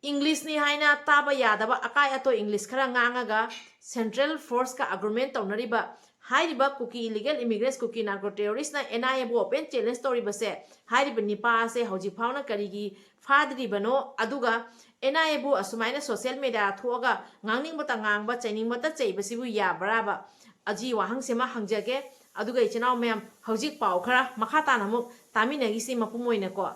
ꯏꯪꯂꯤꯁꯅꯤ ꯍꯥꯏꯅ ꯇꯥꯕ ꯌꯥꯗꯕ ꯑꯀꯥꯏ ꯑꯇꯣꯏ ꯏꯪꯂꯤꯁ ꯈꯔ ꯉꯥꯡꯉꯒ ꯁꯦꯟꯇ꯭ꯔꯦꯜ ꯐꯣꯔꯁꯀ ꯑꯥꯔꯒꯨꯃꯦꯟ ꯇꯧꯅꯔꯤꯕ ꯍꯥꯏꯔꯤꯕ ꯀꯨꯀꯤ ꯏꯂꯤꯒꯦꯜ ꯏꯃꯤꯒ꯭ꯔꯦꯟꯁ, ꯀꯨꯀꯤ ꯅꯥꯔꯀꯣ ꯇꯦꯔꯣꯔꯤꯁꯅ N I A open challenge ꯇꯧꯔꯤꯕꯁꯦ, ꯍꯥꯏꯔꯤꯕ ꯅꯤꯄꯥ ꯑꯁꯦ ꯍꯧꯖꯤꯛ ꯐꯥꯎꯅ ꯀꯔꯤꯒꯤ ꯐꯥꯗ꯭ꯔꯤꯕꯅꯣ? ꯑꯗꯨꯒ ꯑꯦꯟ ꯑꯥꯏ ꯑꯦꯕꯨ ꯑꯁꯨꯃꯥꯏꯅ ꯁꯣꯁꯤꯌꯦꯜ ꯃꯦꯗꯤꯌꯥ ꯊꯣꯛꯑꯒ ꯉꯥꯡꯅꯤꯡꯕꯇ ꯉꯥꯡꯕ, ꯆꯩꯅꯤꯡꯕꯇ ꯆꯩꯕꯁꯤꯕꯨ ꯌꯥꯕ꯭ꯔꯥꯕ? ꯑꯁꯤ ꯋꯥꯍꯪꯁꯤꯃ ꯍꯪꯖꯒꯦ꯫ ꯑꯗꯨꯒ ꯏꯆꯤꯟ ꯏꯅꯥꯎ ꯃꯌꯥꯝ, ꯍꯧꯖꯤꯛ ꯄꯥꯎ ꯈꯔ ꯃꯈꯥ ꯇꯥꯅ ꯑꯃꯨꯛ ꯇꯥꯃꯤꯟꯅꯈꯤꯁꯤ ꯃꯄꯨꯝ ꯑꯣꯏꯅꯀꯣ꯫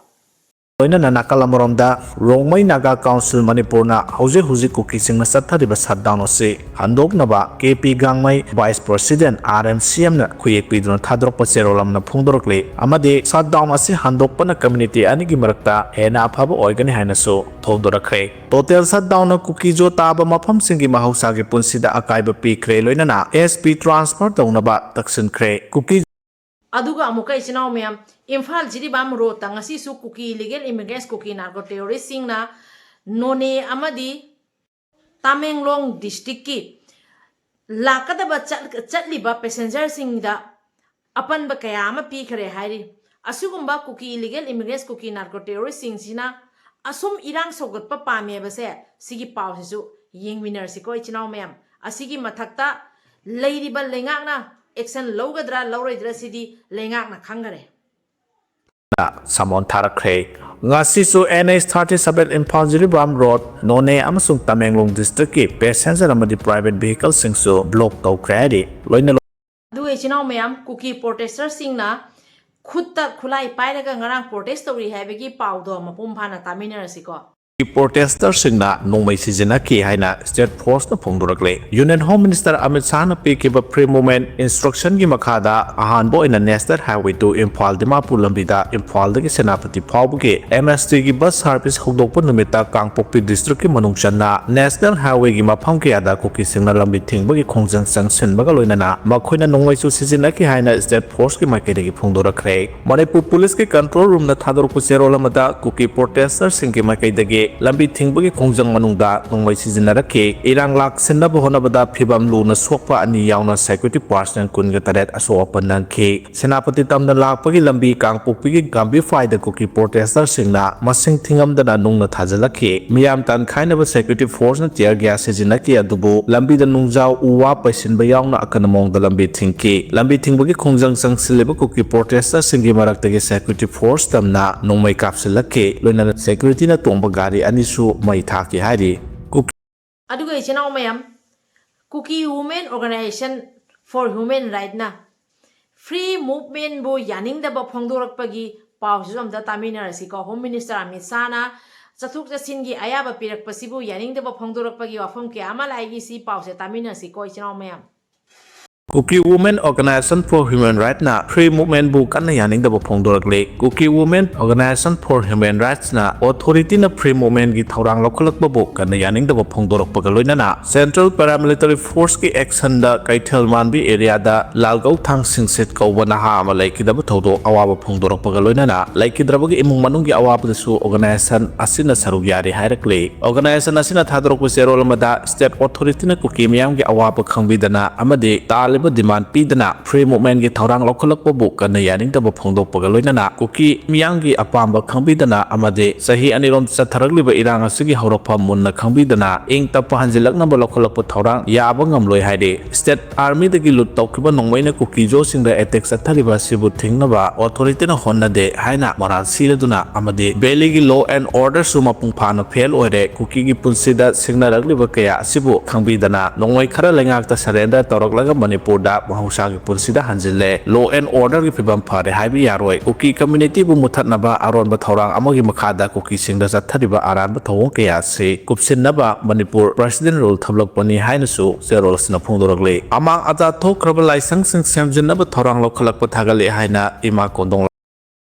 ꯂꯣꯏꯅꯅ ꯅꯥꯀꯜ ꯑꯃꯔꯣꯝꯗ ꯔꯣꯡꯃꯩ ꯅꯥꯒꯥ ꯀꯥꯎꯟꯁꯤꯜ ꯃꯅꯤꯄꯨꯔꯅ ꯍꯧꯖꯤꯛ ꯍꯧꯖꯤꯛ ꯀꯨꯀꯤꯁꯤꯡꯅ ꯆꯠꯊꯔꯤꯕ ꯁꯠꯗꯥꯎꯟ ꯑꯁꯤ ꯍꯟꯗꯣꯛꯅꯕ K P Gangmei, vice president, R M C ꯑꯦꯝꯅ ꯈꯨꯌꯦꯛ ꯄꯤꯗꯨꯅ ꯊꯥꯗꯣꯔꯛꯄ ꯆꯦꯔꯣꯜ ꯑꯃꯅ ꯐꯣꯡꯗꯣꯔꯛꯂꯤ ꯑꯃꯗꯤ ꯁꯠꯗꯥꯎꯟ ꯑꯁꯤ ꯍꯟꯗꯣꯛꯄꯅ ꯀꯝꯃ꯭ꯌꯨꯅꯤꯇꯤ ꯑꯅꯤꯒꯤ ꯃꯔꯛꯇ ꯍꯦꯟꯅ ꯑꯐꯕ ꯑꯣꯏꯒꯅꯤ ꯍꯥꯏꯅꯁꯨ ꯐꯣꯡꯗꯣꯔꯛꯈ꯭ꯔꯦ꯫ ꯇꯣꯇꯦꯜ ꯁꯠꯗꯥꯎꯟꯅ ꯀꯨꯀꯤꯖꯣ ꯇꯥꯕ ꯃꯐꯝꯁꯤꯡꯒꯤ ꯃꯍꯧꯁꯥꯒꯤ ꯄꯨꯟꯁꯤꯗ ꯑꯀꯥꯏꯕ ꯄꯤꯈ꯭ꯔꯦ, ꯂꯣꯏꯅꯅ ꯑꯦꯁ ꯄꯤ ꯇ꯭ꯔꯥꯟꯁꯐꯔ ꯇꯧꯅꯕ ꯇꯛꯁꯤꯟꯈ꯭ꯔꯦ꯫ ꯀꯨꯀꯤ ꯑꯗꯨꯒ ꯑꯃꯨꯛꯀ ꯏꯆꯤꯟ ꯏꯅꯥꯎ ꯃꯌꯥꯝ, ꯏꯝꯐꯥꯜ ꯖꯤꯔꯤꯕꯥꯝ ꯔꯣꯗꯇ ꯉꯁꯤꯁꯨ ꯀꯨꯀꯤ ꯏꯂꯤꯒꯦꯜ ꯏꯃꯤꯒ꯭ꯔꯦꯟꯁ, ꯀꯨꯀꯤ ꯅꯥꯔꯀꯣ ꯇꯦꯔꯣꯔꯤꯁꯁꯤꯡꯅ ꯅꯣꯅꯦ ꯑꯃꯗꯤ ꯇꯥꯃꯦꯡꯂꯣꯡ ꯗꯤꯁꯇ꯭ꯔꯤꯛꯀꯤ ꯂꯥꯛꯀꯗꯕ ꯆꯠ-, ꯆꯠꯂꯤꯕ ꯄꯦꯁꯦꯟꯖꯔꯁꯤꯡꯗ ꯑꯄꯟꯕ ꯀꯌꯥ ꯑꯃ ꯄꯤꯈꯔꯦ ꯍꯥꯏꯔꯤ꯫ ꯑꯁꯤꯒꯨꯝꯕ ꯀꯨꯀꯤ ꯏꯂꯤꯒꯦꯜ ꯏꯃꯤꯒ꯭ꯔꯦꯟꯁ, ꯀꯨꯀꯤ ꯅꯥꯔꯀꯣ ꯇꯦꯔꯣꯔꯤꯁꯁꯤꯡꯁꯤꯅ ꯑꯁꯨꯝ ꯏꯔꯥꯡ ꯁꯧꯒꯠꯄ ꯄꯥꯝꯃꯦꯕꯁꯦ, ꯁꯤꯒꯤ ꯄꯥꯎꯁꯤꯁꯨ ꯌꯦꯡꯃꯤꯟꯅꯔꯁꯤꯀꯣ, ꯏꯆꯤꯟ ꯏꯅꯥꯎ ꯃꯌꯥꯝ꯫ ꯑꯁꯤꯒꯤ ꯃꯊꯛꯇ ꯂꯩꯔꯤꯕ ꯂꯩꯉꯥꯛꯅ action ꯂꯧꯒꯗ꯭ꯔꯥ ꯂꯧꯔꯣꯏꯗ꯭ꯔꯥ, ꯁꯤꯗꯤ ꯂꯩꯉꯥꯛꯅ ꯈꯪꯒꯔꯦ꯫ ꯁꯃꯣꯟ ꯊꯥꯔꯛꯈ꯭ꯔꯦ꯫ ꯉꯁꯤꯁꯨ N H thirty seven Imphal Jiribam road, ꯅꯣꯅꯦ ꯑꯃꯁꯨꯡ ꯇꯃꯦꯡꯂꯣꯡ ꯗꯤꯁꯇ꯭ꯔꯤꯛꯀꯤ ꯄꯦꯁꯦꯟꯖꯔ ꯑꯃꯗꯤ ꯄ꯭ꯔꯥꯏꯚꯦꯠ ꯚꯤꯍꯤꯀꯜꯁꯤꯡꯁꯨ ꯕ꯭ꯂꯣꯛ ꯇꯧꯈ꯭ꯔꯦ ꯍꯥꯏꯔꯤ꯫ ꯂꯣꯏꯅ ꯑꯗꯨꯒ ꯏꯆꯤꯟ ꯏꯅꯥꯎ ꯃꯌꯥꯝ, ꯀꯨꯀꯤ ꯄ꯭ꯔꯣꯇꯦꯁꯇꯔꯁꯤꯡꯅ ꯈꯨꯠꯇ ꯈꯨꯠꯂꯥꯏ ꯄꯥꯏꯔꯒ ꯉꯔꯥꯡ ꯄ꯭ꯔꯣꯇꯦꯁ ꯇꯧꯔꯤ ꯍꯥꯏꯕꯒꯤ ꯄꯥꯎꯗꯣ ꯃꯄꯨꯡ ꯐꯥꯅ ꯇꯥꯃꯤꯟꯅꯔꯁꯤꯀꯣ꯫ ꯄ꯭ꯔꯣꯇꯦꯁꯇꯔꯁꯤꯡꯅ ꯅꯣꯡꯃꯩ ꯁꯤꯖꯤꯟꯅꯈꯤ ꯍꯥꯏꯅ ꯁ꯭ꯇꯦꯠ ꯐꯣꯔꯁꯅ ꯐꯣꯡꯗꯣꯔꯛꯂꯦ꯫ ꯌꯨꯅꯤꯌꯟ ꯍꯣꯝ ꯃꯤꯅꯤꯁꯇꯔ ꯑꯃꯤꯠ ꯁꯥꯍꯅ ꯄꯤꯈꯤꯕ ꯐ꯭ꯔꯤ ꯃꯨꯚꯃꯦꯟꯠ ꯏꯟꯁꯇ꯭ꯔꯛꯁꯟꯒꯤ ꯃꯈꯥꯗ ꯑꯍꯥꯟꯕ ꯑꯣꯏꯅ national highway two Imphal Dimapur ꯂꯝꯕꯤꯗ ꯏꯝꯐꯥꯜꯗꯒꯤ ꯁꯦꯅꯥꯄꯇꯤ ꯐꯥꯎꯕꯒꯤ M S T ꯒꯤ ꯕꯁ ꯁꯥꯔꯚꯤꯁ ꯍꯧꯗꯣꯛꯄ ꯅꯨꯃꯤꯠꯇ ꯀꯥꯡꯄꯣꯛꯄꯤ ꯗꯤꯁꯇ꯭ꯔꯤꯛꯀꯤ ꯃꯅꯨꯡ ꯆꯟꯅ ꯅꯦꯁꯅꯦꯜ ꯍꯥꯏꯋꯦꯒꯤ ꯃꯐꯝ ꯀꯌꯥꯗ ꯀꯨꯀꯤꯁꯤꯡꯅ ꯂꯝꯕꯤ ꯊꯤꯡꯕꯒꯤ ꯈꯣꯡꯖꯪ ꯆꯪꯁꯤꯟꯕꯒ ꯂꯣꯏꯅꯅ ꯃꯈꯣꯏꯅ ꯅꯣꯡꯃꯩꯁꯨ ꯁꯤꯖꯤꯟꯅꯈꯤ ꯍꯥꯏꯅ ꯁ꯭ꯇꯦꯠ ꯐꯣꯔꯁꯀꯤ ꯃꯥꯏꯀꯩꯗꯒꯤ ꯐꯣꯡꯗꯣꯔꯛꯈ꯭ꯔꯦ꯫ ꯃꯅꯤꯄꯨꯔ ꯄꯨꯂꯤꯁꯀꯤ ꯀꯟꯇ꯭ꯔꯣꯜ ꯔꯨꯝꯅ ꯊꯥꯗꯣꯔꯛꯄ ꯆꯦꯔꯣꯜ ꯑꯃꯗ ꯀꯨꯀꯤ ꯄ꯭ꯔꯣꯇꯦꯁꯇꯔꯁꯤꯡꯒꯤ ꯃꯥꯏꯀꯩꯗꯒꯤ ꯂꯝꯕꯤ ꯊꯤꯡꯕꯒꯤ ꯈꯣꯡꯖꯪ ꯃꯅꯨꯡꯗ ꯅꯣꯡꯃꯩ ꯁꯤꯖꯤꯟꯅꯔꯛꯈꯤ꯫ ꯏꯔꯥꯡ ꯂꯥꯛꯁꯤꯟꯅꯕ ꯍꯣꯠꯅꯕꯗ ꯐꯤꯕꯝ ꯂꯨꯅ ꯁꯣꯛꯄ ꯑꯅꯤ ꯌꯥꯎꯅ ꯁꯦꯀ꯭ꯌꯨꯔꯤꯇꯤ ꯄꯥꯔꯁꯅꯦꯜ ꯀꯨꯟꯒ ꯇꯔꯦꯠ ꯑꯁꯣꯛ ꯑꯄꯟ ꯅꯪꯈꯤ꯫ ꯁꯦꯅꯥꯄꯇꯤ ꯇꯝꯅ ꯂꯥꯛꯄꯒꯤ ꯂꯝꯕꯤ ꯀꯥꯡꯄꯣꯛꯄꯤꯒꯤ ꯒꯥꯝꯕꯤꯐꯥꯏꯗ ꯀꯨꯀꯤ ꯄ꯭ꯔꯣꯇꯦꯁꯇꯔꯁꯤꯡꯅ ꯃꯁꯤꯡ ꯊꯤꯉꯝꯗꯅ ꯅꯨꯡꯅ ꯊꯥꯖꯤꯜꯂꯛꯈꯤ꯫ ꯃꯤꯌꯥꯝ ꯇꯥꯟꯈꯥꯏꯅꯕ ꯁꯦꯀ꯭ꯌꯨꯔꯤꯇꯤ ꯐꯣꯔꯁꯅ ꯇꯤꯌꯔ ꯒ꯭ꯌꯥꯁ ꯁꯤꯖꯤꯟꯅꯈꯤ, ꯑꯗꯨꯕꯨ ꯂꯝꯕꯤꯗ ꯅꯨꯡꯖꯥꯎ ꯎ ꯋꯥ ꯄꯩꯁꯤꯟꯕ ꯌꯥꯎꯅ ꯑꯀꯟꯕ ꯃꯑꯣꯡꯗ ꯂꯝꯕꯤ ꯊꯤꯡꯈꯤ꯫ ꯂꯝꯕꯤ ꯊꯤꯡꯕꯒꯤ ꯈꯣꯡꯖꯪ ꯆꯪꯁꯤꯜꯂꯤꯕ ꯀꯨꯀꯤ ꯄ꯭ꯔꯣꯇꯦꯁꯇꯔꯁꯤꯡꯒꯤ ꯃꯔꯛꯇꯒꯤ ꯁꯦꯀ꯭ꯌꯨꯔꯤꯇꯤ ꯐꯣꯔꯁ ꯇꯝꯅ ꯅꯣꯡꯃꯩ ꯀꯥꯞꯁꯤꯜꯂꯛꯈꯤ, ꯂꯣꯏꯅꯅ ꯁꯦꯀ꯭ꯌꯨꯔꯤꯇꯤꯅ ꯇꯣꯡꯕ ꯒꯥꯔꯤ ꯑꯅꯤꯁꯨ ꯃꯩ ꯊꯥꯈꯤ ꯍꯥꯏꯔꯤ꯫ ꯀꯨꯀꯤ ꯑꯗꯨꯒ ꯏꯆꯤꯟ ꯏꯅꯥꯎ ꯃꯌꯥꯝ, Kuki women organisation for human ꯔꯥꯏꯠꯅ ꯐ꯭ꯔꯤ ꯃꯨꯚꯃꯦꯟꯕꯨ ꯌꯥꯅꯤꯡꯗꯕ ꯐꯣꯡꯗꯣꯔꯛꯄꯒꯤ ꯄꯥꯎꯁꯤꯁꯨ ꯑꯝꯇ ꯇꯥꯃꯤꯟꯅꯔꯁꯤꯀꯣ꯫ ꯍꯣꯝ ꯃꯤꯅꯤꯁꯇꯔ ꯑꯃꯤꯠ ꯁꯥꯍꯅ ꯆꯠꯊꯣꯛ ꯆꯠꯁꯤꯟꯒꯤ ꯑꯌꯥꯕ ꯄꯤꯔꯛꯄꯁꯤꯕꯨ ꯌꯥꯅꯤꯡꯗꯕ ꯐꯣꯡꯗꯣꯔꯛꯄꯒꯤ ꯋꯥꯐꯝ ꯀꯌꯥ ꯑꯃ ꯂꯥꯛꯏ꯫ ꯁꯤ ꯄꯥꯎꯁꯦ ꯇꯥꯃꯤꯟꯅꯁꯤꯀꯣ, ꯏꯆꯤꯟ ꯏꯅꯥꯎ ꯃꯌꯥꯝ꯫ Kuki women organisation for human ꯔꯥꯏꯠꯅ ꯐ꯭ꯔꯤ ꯃꯨꯚꯃꯦꯟꯕꯨ ꯀꯟꯅ ꯌꯥꯅꯤꯡꯗꯕ ꯐꯣꯡꯗꯣꯔꯛꯂꯤ꯫ Kuki women organisation for human ꯔꯥꯏꯠꯁꯅ ꯑꯣꯊꯣꯔꯤꯇꯤꯅ ꯐ꯭ꯔꯤ ꯃꯨꯚꯃꯦꯟꯒꯤ ꯊꯧꯔꯥꯡ ꯂꯧꯈꯠꯂꯛꯄꯕꯨ ꯀꯟꯅ ꯌꯥꯅꯤꯡꯗꯕ ꯐꯣꯡꯗꯣꯔꯛꯄꯒ ꯂꯣꯏꯅꯅ ꯁꯦꯟꯇ꯭ꯔꯦꯜ ꯄꯦꯔꯥꯃꯤꯂꯤꯇꯔꯤ ꯐꯣꯔꯁꯀꯤ ꯑꯦꯛꯁꯟꯗ ꯀꯩꯊꯦꯜ ꯃꯥꯟꯕꯤ ꯑꯦꯔꯤꯌꯥꯗ ꯂꯥꯜꯒꯧ ꯊꯥꯡ ꯁꯤꯡꯁꯤꯠ ꯀꯧꯕ ꯅꯍꯥ ꯑꯃ ꯂꯩꯈꯤꯗꯕ ꯊꯧꯗꯣꯛ ꯑꯋꯥꯕ ꯐꯣꯡꯗꯣꯔꯛꯄꯒ ꯂꯣꯏꯅꯅ ꯂꯩꯈꯤꯗ꯭ꯔꯕꯒꯤ ꯏꯃꯨꯡ ꯃꯅꯨꯡꯒꯤ ꯑꯋꯥꯕꯗꯁꯨ ꯑꯣꯔꯒꯅꯥꯏꯖꯦꯁꯟ ꯑꯁꯤꯅ ꯁꯔꯨꯛ ꯌꯥꯔꯤ ꯍꯥꯏꯔꯛꯂꯤ꯫ ꯑꯣꯔꯒꯅꯥꯏꯖꯦꯁꯟ ꯑꯁꯤꯅ ꯊꯥꯗꯣꯔꯛꯄ ꯆꯦꯔꯣꯜ ꯑꯃꯗ ꯁ꯭ꯇꯦꯠ ꯑꯣꯊꯣꯔꯤꯇꯤꯅ ꯀꯨꯀꯤ ꯃꯤꯌꯥꯝꯒꯤ ꯑꯋꯥꯕ ꯈꯪꯕꯤꯗꯅ ꯑꯃꯗꯤ ꯇꯥꯜ ꯗꯤꯃꯥꯟ ꯄꯤꯗꯅ ꯐ꯭ꯔꯤ ꯃꯨꯚꯃꯦꯟꯒꯤ ꯊꯧꯔꯥꯡ ꯂꯧꯈꯠꯂꯛꯄꯕꯨ ꯀꯟꯅ ꯌꯥꯅꯤꯡꯗꯕ ꯐꯣꯡꯗꯣꯛꯄꯒ ꯂꯣꯏꯅꯅ ꯀꯨꯀꯤ ꯃꯤꯌꯥꯝꯒꯤ ꯑꯄꯥꯝꯕ ꯈꯪꯕꯤꯗꯅ ꯑꯃꯗꯤ ꯆꯍꯤ ꯑꯅꯤꯔꯣꯝ ꯆꯠꯊꯔꯛꯂꯤꯕ ꯏꯔꯥꯡ ꯑꯁꯤꯒꯤ ꯍꯧꯔꯛꯐꯝ ꯃꯨꯟꯅ ꯈꯪꯕꯤꯗꯅ ꯏꯪ ꯇꯞꯄ ꯍꯟꯖꯤꯜꯂꯛꯅꯕ ꯂꯧꯈꯠꯂꯛꯄ ꯊꯧꯔꯥꯡ ꯌꯥꯕ ꯉꯝꯂꯣꯏ ꯍꯥꯏꯔꯤ꯫ ꯁ꯭ꯇꯦꯠ ꯑꯥꯔꯃꯤꯗꯒꯤ ꯂꯨꯠ ꯇꯧꯈꯤꯕ ꯅꯣꯡꯃꯩꯅ ꯀꯨꯀꯤꯖꯣꯁꯤꯡꯗ ꯑꯦꯇꯦꯛ ꯆꯠꯊꯔꯤꯕ ꯑꯁꯤꯕꯨ ꯊꯤꯡꯅꯕ ꯑꯣꯊꯣꯔꯤꯇꯤꯅ ꯍꯣꯠꯅꯗꯦ ꯍꯥꯏꯅ ꯃꯔꯥꯜ ꯁꯤꯔꯗꯨꯅ ꯑꯃꯗꯤ ꯚꯦꯂꯤꯒꯤ ꯂꯣ ꯑꯦꯟ ꯑꯣꯔꯗꯔꯁꯨ ꯃꯄꯨꯡ ꯐꯥꯅ ꯐꯦꯜ ꯑꯣꯏꯔꯦ꯫ ꯀꯨꯀꯤꯒꯤ ꯄꯨꯟꯁꯤꯗ ꯁꯤꯡꯅꯔꯛꯂꯤꯕ ꯀꯌꯥ ꯑꯁꯤꯕꯨ ꯈꯪꯕꯤꯗꯅ ꯅꯣꯡꯃꯩ ꯈꯔ ꯂꯩꯉꯥꯛꯇ ꯁꯔꯦꯟꯗꯔ ꯇꯧꯔꯛꯂꯒ ꯃꯅꯤꯄꯨꯔꯗ ꯃꯍꯧꯁꯥꯒꯤ ꯄꯨꯟꯁꯤꯗ ꯍꯟꯖꯤꯜꯂꯦ꯫ ꯂꯣ ꯑꯦꯟ ꯑꯣꯔꯗꯔꯒꯤ ꯐꯤꯕꯝ ꯐꯔꯦ ꯍꯥꯏꯕ ꯌꯥꯔꯣꯏ꯫ ꯀꯨꯀꯤ ꯀꯝꯃ꯭ꯌꯨꯅꯤꯇꯤꯕꯨ ꯃꯨꯊꯠꯅꯕ ꯑꯔꯣꯟꯕ ꯊꯧꯔꯥꯡ ꯑꯃꯒꯤ ꯃꯈꯥꯗ ꯀꯨꯀꯤꯁꯤꯡꯗ ꯆꯠꯊꯔꯤꯕ ꯑꯔꯥꯟꯕ ꯊꯧꯑꯣꯡ ꯀꯌꯥ ꯑꯁꯤ ꯀꯨꯞꯁꯤꯟꯅꯕ ꯃꯅꯤꯄꯨꯔ ꯄ꯭ꯔꯁꯤꯗꯦꯟ ꯔꯨꯜ ꯊꯝꯂꯛꯄꯅꯤ ꯍꯥꯏꯅꯁꯨ ꯆꯦꯔꯣꯜꯁꯤꯅ ꯐꯣꯡꯗꯣꯔꯛꯂꯤ꯫ ꯑꯃꯥꯡ ꯑꯇꯥ ꯊꯣꯛꯈ꯭ꯔꯕ ꯂꯥꯏꯁꯪꯁꯤꯡ ꯁꯦꯝꯖꯤꯟꯅꯕ ꯊꯧꯔꯥꯡ ꯂꯧꯈꯠꯂꯛꯄ ꯊꯥꯒꯠꯂꯦ ꯍꯥꯏꯅ ꯏꯃꯥ ꯀꯣꯟꯗꯣꯡ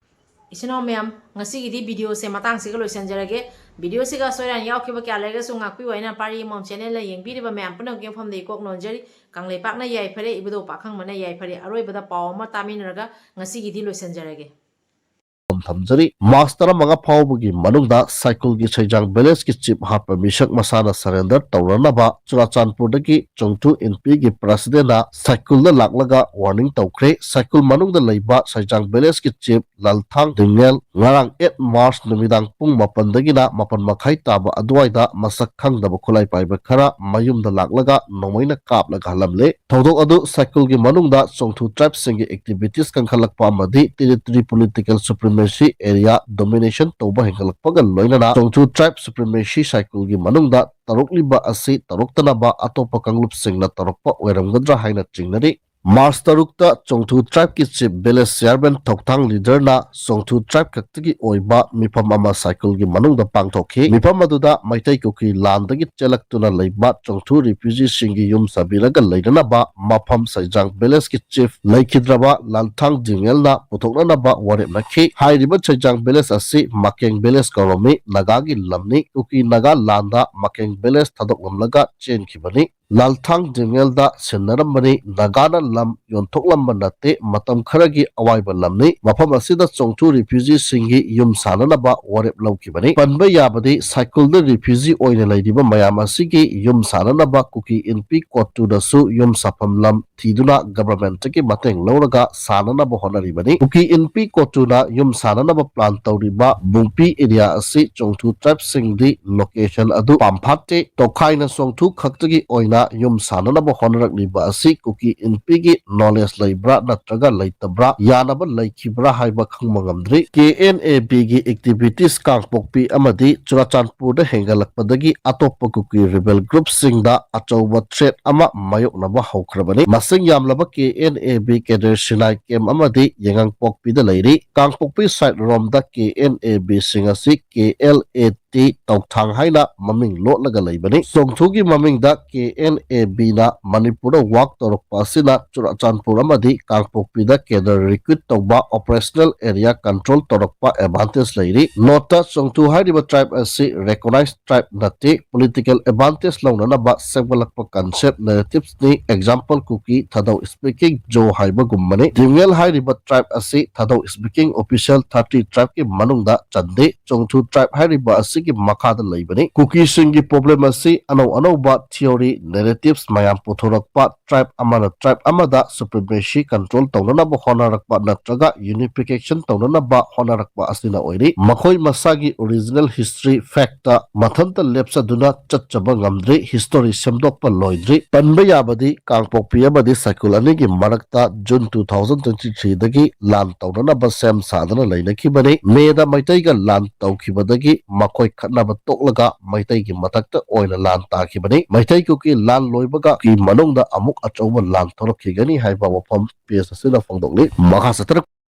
ꯏꯆꯤꯟ ꯏꯅꯥꯎ ꯃꯌꯥꯝ, ꯉꯁꯤꯒꯤꯗꯤ ꯚꯤꯗꯤꯑꯣꯁꯦ ꯃꯇꯥꯡꯁꯤꯒ ꯂꯣꯏꯁꯤꯟꯖꯔꯒꯦ꯫ ꯚꯤꯗꯤꯑꯣꯁꯤꯒ ꯑꯁꯣꯏ ꯑꯔꯥꯟ ꯌꯥꯎꯈꯤꯕ ꯀꯌꯥ ꯂꯩꯔꯒꯁꯨ ꯉꯥꯛꯄꯤꯌꯨ ꯍꯥꯏꯅ ꯄꯥꯔꯤ ꯑꯃꯃꯝ ꯆꯦꯅꯦꯜꯅ ꯌꯦꯡꯕꯤꯔꯤꯕ ꯃꯌꯥꯝ ꯄꯨꯝꯅꯃꯛꯀꯤ ꯃꯐꯝꯗ ꯏꯀꯣꯛ ꯅꯣꯟꯖꯔꯤ꯫ ꯀꯪꯂꯩꯄꯥꯛꯅ ꯌꯥꯏꯐꯔꯦ, ꯏꯕꯨꯙꯧ ꯄꯥꯈꯪꯕꯅ ꯌꯥꯏꯐꯔꯦ꯫ ꯑꯔꯣꯏꯕꯗ ꯄꯥꯎ ꯑꯃ ꯇꯥꯃꯤꯟꯅꯔꯒ ꯉꯁꯤꯒꯤꯗꯤ ꯂꯣꯏꯁꯤꯟꯖꯔꯒꯦ꯫ ꯊꯝꯖꯔꯤ꯫ ꯃꯥꯔꯆ ꯇꯔꯥꯃꯉꯥ ꯐꯥꯎꯕꯒꯤ ꯃꯅꯨꯡꯗ ꯁꯥꯏꯀꯨꯜꯒꯤ ꯁꯩꯖꯥꯡ ꯚꯤꯂꯦꯖꯀꯤ ꯆꯤꯞ ꯍꯥꯠꯄ ꯃꯤꯁꯛ ꯃꯁꯥꯅ ꯁꯔꯦꯟꯗꯔ ꯇꯧꯔꯅꯕ ꯆꯨꯔꯥꯆꯥꯟꯄꯨꯔꯗꯒꯤ ꯆꯣꯡꯊꯨ ꯏꯟꯄꯤꯒꯤ ꯄ꯭ꯔꯁꯤꯗꯦꯟꯅ ꯁꯥꯏꯀꯨꯜꯗ ꯂꯥꯛꯂꯒ ꯋꯥꯔꯅꯤꯡ ꯇꯧꯈ꯭ꯔꯦ꯫ ꯁꯥꯏꯀꯨꯜ ꯃꯅꯨꯡꯗ ꯂꯩꯕ ꯁꯩꯖꯥꯡ ꯚꯤꯂꯦꯖꯀꯤ ꯆꯤꯞ ꯂꯜꯊꯥꯡ ꯗꯤꯡꯉꯦꯜ ꯉꯔꯥꯡ ꯑꯩꯠ ꯃꯥꯔꯆ ꯅꯨꯃꯤꯗꯥꯡ ꯄꯨꯡ ꯃꯥꯄꯟꯗꯒꯤꯅ ꯃꯥꯄꯟ ꯃꯈꯥꯏ ꯇꯥꯕ ꯑꯗꯨꯋꯥꯏꯗ ꯃꯁꯛ ꯈꯪꯗꯕ ꯈꯨꯠꯂꯥꯏ ꯄꯥꯏꯕ ꯈꯔ ꯃꯌꯨꯝꯗ ꯂꯥꯛꯂꯒ ꯅꯣꯡꯃꯩꯅ ꯀꯥꯞꯂꯒ ꯍꯜꯂꯝꯂꯦ꯫ ꯊꯧꯗꯣꯛ ꯑꯗꯨ ꯁꯥꯏꯀꯨꯜꯒꯤ ꯃꯅꯨꯡꯗ ꯆꯣꯡꯊꯨ ꯇ꯭ꯔꯥꯏꯕꯁꯤꯡꯒꯤ ꯑꯦꯛꯇꯤꯚꯤꯇꯤꯁ ꯀꯟꯈꯠꯂꯛꯄ ꯑꯃꯗꯤ ꯇꯦꯔꯤꯇꯣꯔꯤ ꯄꯣꯂꯤꯇꯤꯀꯦꯜ ꯁꯨꯄ꯭ꯔꯤꯃꯦꯁꯤ ꯑꯦꯔꯤꯌꯥ ꯗꯣꯃꯤꯅꯦꯁꯟ ꯇꯧꯕ ꯍꯦꯟꯒꯠꯂꯛꯄꯒ ꯂꯣꯏꯅꯅ ꯆꯣꯡꯊꯨ ꯇ꯭ꯔꯥꯏꯕ ꯁꯨꯄ꯭ꯔꯤꯃꯦꯁꯤ ꯁꯥꯏꯀꯨꯜꯒꯤ ꯃꯅꯨꯡꯗ ꯇꯧꯔꯛꯂꯤꯕ ꯑꯁꯤ ꯇꯧꯔꯛꯇꯅꯕ ꯑꯇꯣꯞꯄ ꯀꯥꯡꯂꯨꯞꯁꯤꯡꯅ ꯇꯧꯔꯛꯄ ꯑꯣꯏꯔꯝꯒꯗ꯭ꯔꯥ ꯍꯥꯏꯅ ꯆꯤꯡꯅꯔꯤ꯫ ꯃꯥꯔꯆ ꯇꯔꯨꯛꯇ ꯆꯣꯡꯊꯨ ꯇ꯭ꯔꯥꯏꯕꯀꯤ ꯆꯤꯐ ꯚꯤꯂꯦꯖ ꯆꯤꯌꯥꯔꯃꯦꯟ ꯊꯧꯊꯥꯡ ꯂꯤꯗꯔꯅ ꯆꯣꯡꯊꯨ ꯇ꯭ꯔꯥꯏꯕ ꯈꯛꯇꯒꯤ ꯑꯣꯏꯕ ꯃꯤꯐꯝ ꯑꯃ ꯁꯥꯏꯀꯨꯜꯒꯤ ꯃꯅꯨꯡꯗ ꯄꯥꯡꯊꯣꯛꯈꯤ꯫ ꯃꯤꯐꯝ ꯑꯗꯨꯗ ꯃꯩꯇꯩ ꯀꯨꯀꯤ ꯂꯥꯟꯗꯒꯤ ꯆꯦꯜꯂꯛꯇꯨꯅ ꯂꯩꯕ ꯆꯣꯡꯊꯨ ꯔꯤꯐ꯭ꯌꯨꯖꯤꯁꯤꯡꯒꯤ ꯌꯨꯝ ꯁꯥꯕꯤꯔꯒ ꯂꯩꯅꯅꯕ ꯃꯐꯝ ꯁꯩꯖꯥꯡ ꯚꯤꯂꯦꯖꯀꯤ ꯆꯤꯐ ꯂꯩꯈꯤꯗ꯭ꯔꯕ ꯂꯥꯟꯊꯥꯡ ꯖꯤꯡꯉꯦꯜꯅ ꯄꯨꯊꯣꯛꯅꯅꯕ ꯋꯥꯔꯦꯞꯅꯈꯤ꯫ ꯍꯥꯏꯔꯤꯕ ꯁꯩꯖꯥꯡ ꯚꯤꯂꯦꯖ ꯑꯁꯤ ꯃꯀꯦꯡ ꯚꯤꯂꯦꯖ ꯀꯧꯔꯝꯃꯤ꯫ ꯅꯥꯒꯥꯒꯤ ꯂꯝꯅꯤ꯫ ꯀꯨꯀꯤ ꯅꯥꯒꯥ ꯂꯥꯟꯗ ꯃꯀꯦꯡ ꯚꯤꯂꯦꯖ ꯊꯥꯗꯣꯛꯂꯝꯂꯒ ꯆꯦꯟꯈꯤꯕꯅꯤ꯫ ꯂꯥꯜꯊꯥꯡ ꯖꯤꯡꯉꯦꯜꯗ ꯁꯤꯟꯅꯔꯝꯕꯅꯤ꯫ ꯅꯥꯒꯥꯅ ꯂꯝ ꯌꯣꯟꯊꯣꯛꯂꯝꯕ ꯅꯠꯇꯦ, ꯃꯇꯝ ꯈꯔꯒꯤ ꯑꯋꯥꯏꯕ ꯂꯝꯅꯤ꯫ ꯃꯐꯝ ꯑꯁꯤꯗ ꯆꯣꯡꯊꯨ ꯔꯤꯐ꯭ꯌꯨꯖꯤꯁꯤꯡꯒꯤ ꯌꯨꯝ ꯁꯥꯅꯅꯕ ꯋꯥꯔꯦꯞ ꯂꯧꯈꯤꯕꯅꯤ꯫ ꯄꯟꯕ ꯌꯥꯕꯗꯤ ꯁꯥꯏꯀꯨꯜꯗ ꯔꯤꯐ꯭ꯌꯨꯖꯤ ꯑꯣꯏꯅ ꯂꯩꯔꯤꯕ ꯃꯌꯥꯝ ꯑꯁꯤꯒꯤ ꯌꯨꯝ ꯁꯥꯅꯅꯕ ꯀꯨꯀꯤ ꯏꯟꯄꯤ ꯀꯣꯠꯇꯨꯗꯁꯨ ꯌꯨꯝ ꯁꯥꯐꯝ ꯂꯝ ꯊꯤꯗꯨꯅ governmentꯇꯒꯤ ꯃꯇꯦꯡ ꯂꯧꯔꯒ ꯁꯥꯅꯅꯕ ꯍꯣꯠꯅꯔꯤꯕꯅꯤ꯫ ꯀꯨꯀꯤ ꯏꯟꯄꯤ ꯀꯣꯆꯨꯅ ꯌꯨꯝ ꯁꯥꯅꯅꯕ plan ꯇꯧꯔꯤꯕ ꯕꯨꯡꯄꯤ area ꯑꯁꯤ ꯆꯣꯡꯊꯨ tribeꯁꯤꯡꯗꯤ location ꯑꯗꯨ ꯄꯥꯝꯐꯥꯠꯇꯦ꯫ ꯇꯣꯈꯥꯏꯅ ꯆꯣꯡꯊꯨ ꯈꯛꯇꯒꯤ ꯑꯣꯏꯅ ꯌꯨꯝ ꯁꯥꯅꯅꯕ ꯍꯣꯠꯅꯔꯛꯂꯤꯕ ꯑꯁꯤ ꯀꯨꯀꯤ ꯏꯟꯄꯤꯒꯤ knowledge ꯂꯩꯕ꯭ꯔꯥ ꯅꯠꯇ꯭ꯔꯒ ꯂꯩꯇꯕ꯭ꯔꯥ, ꯌꯥꯅꯕ ꯂꯩꯈꯤꯕ꯭ꯔꯥ ꯍꯥꯏꯕ ꯈꯪꯕ ꯉꯝꯗ꯭ꯔꯤ꯫ KNABꯒꯤ activities ꯀꯥꯡꯄꯣꯛꯄꯤ ꯑꯃꯗꯤ ꯆꯨꯔꯥꯆꯥꯟꯄꯨꯔꯗ ꯍꯦꯟꯒꯠꯂꯛꯄꯗꯒꯤ ꯑꯇꯣꯞꯄ ꯀꯨꯀꯤ rebel groupꯁꯤꯡꯗ ꯑꯆꯧꯕ threat ꯑꯃ ꯃꯥꯌꯣꯛꯅꯕ ꯍꯧꯈ꯭ꯔꯕꯅꯤ꯫ ꯃꯁꯤꯡ ꯌꯥꯝꯂꯕ KNAB cadre ꯁꯤꯅꯥꯏ camp ꯑꯃꯗꯤ ꯌꯥꯏꯉꯪꯄꯣꯛꯄꯤꯗ ꯂꯩꯔꯤ꯫ ꯀꯥꯡꯄꯣꯛꯄꯤ side ꯔꯣꯝꯗ KNABꯁꯤꯡ ꯑꯁꯤ KLAT ꯇꯧꯊꯥꯡ ꯍꯥꯏꯅ ꯃꯃꯤꯡ ꯂꯣꯠꯂꯒ ꯂꯩꯕꯅꯤ꯫ ꯆꯣꯡꯊꯨꯒꯤ ꯃꯃꯤꯡꯗ KNABꯅ ꯃꯅꯤꯄꯨꯔꯗ work ꯇꯧꯔꯛꯄ ꯑꯁꯤꯅ ꯆꯨꯔꯥꯆꯥꯟꯄꯨꯔ ꯑꯃꯗꯤ ꯀꯥꯡꯄꯣꯛꯄꯤꯗ cadre recruit ꯇꯧꯕ operational area control ꯇꯧꯔꯛꯄ advantage ꯂꯩꯔꯤ꯫ Noteꯇ, ꯆꯣꯡꯊꯨ ꯍꯥꯏꯔꯤꯕ tribe ꯑꯁꯤ recognized tribe ꯅꯠꯇꯦ꯫ Political advantage ꯂꯧꯅꯅꯕ ꯁꯦꯝꯒꯠꯂꯛꯄ concept narratives ꯅꯤ꯫ Example, ꯀꯨꯀꯤ ꯊꯥꯗꯧ speaking ꯖꯣ ꯍꯥꯏꯕꯒꯨꯝꯕꯅꯤ꯫ ꯇꯤꯡꯉꯦꯜ ꯍꯥꯏꯔꯤꯕ tribe ꯑꯁꯤ ꯊꯥꯗꯧ speaking official thirty tribeꯀꯤ ꯃꯅꯨꯡꯗ ꯆꯟꯗꯦ꯫ ꯆꯣꯡꯊꯨ tribe ꯍꯥꯏꯔꯤꯕ ꯑꯁꯤꯒꯤ ꯃꯈꯥꯗ ꯂꯩꯕꯅꯤ꯫ ꯀꯨꯀꯤꯁꯤꯡꯒꯤ problem ꯑꯁꯤ ꯑꯅꯧ ꯑꯅꯧꯕ theory, narratives ꯃꯌꯥꯝ ꯄꯨꯊꯣꯔꯛꯄ, tribe ꯑꯃꯅ tribe ꯑꯃꯗ supremacy control ꯇꯧꯅꯅꯕ ꯍꯣꯠꯅꯔꯛꯄ ꯅꯠꯇ꯭ꯔꯒ unification ꯇꯧꯅꯅꯕ ꯍꯣꯠꯅꯔꯛꯄ ꯑꯁꯤꯅ ꯑꯣꯏꯔꯤ꯫ ꯃꯈꯣꯏ ꯃꯁꯥꯒꯤ original history factꯇ ꯃꯊꯟꯇ ꯂꯦꯞꯆꯗꯨꯅ ꯆꯠꯆꯕ ꯉꯝꯗ꯭ꯔꯤ꯫ History ꯁꯦꯝꯗꯣꯛꯄ ꯂꯣꯏꯗ꯭ꯔꯤ꯫ ꯄꯟꯕ ꯌꯥꯕꯗꯤ ꯀꯥꯡꯄꯣꯛꯄꯤ ꯑꯃꯗꯤ ꯁꯥꯏꯀꯨꯜ ꯑꯅꯤꯒꯤ ꯃꯔꯛꯇ June two thousand twenty threeꯗꯒꯤ ꯂꯥꯟ ꯇꯧꯅꯅꯕ ꯁꯦꯝ ꯁꯥꯗꯨꯅ ꯂꯩꯅꯈꯤꯕꯅꯤ꯫ Mayꯗ ꯃꯩꯇꯩꯒ ꯂꯥꯟ ꯇꯧꯈꯤꯕꯗꯒꯤ ꯃꯈꯣꯏ ꯈꯠꯅꯕ ꯇꯣꯛꯂꯒ ꯃꯩꯇꯩꯒꯤ ꯃꯊꯛꯇ ꯑꯣꯏꯅ ꯂꯥꯟ ꯇꯥꯈꯤꯕꯅꯤ꯫ ꯃꯩꯇꯩ ꯀꯨꯀꯤ ꯂꯥꯟ ꯂꯣꯏꯕꯒ ꯀꯨꯀꯤ ꯃꯅꯨꯡꯗ ꯑꯃꯨꯛ ꯑꯆꯧꯕ ꯂꯥꯟ ꯊꯣꯛꯂꯛꯈꯤꯒꯅꯤ ꯍꯥꯏꯕ ꯋꯥꯐꯝ page ꯑꯁꯤꯅ ꯐꯣꯡꯗꯣꯛꯂꯤ꯫ ꯃꯈꯥ ꯆꯠꯊꯔꯛ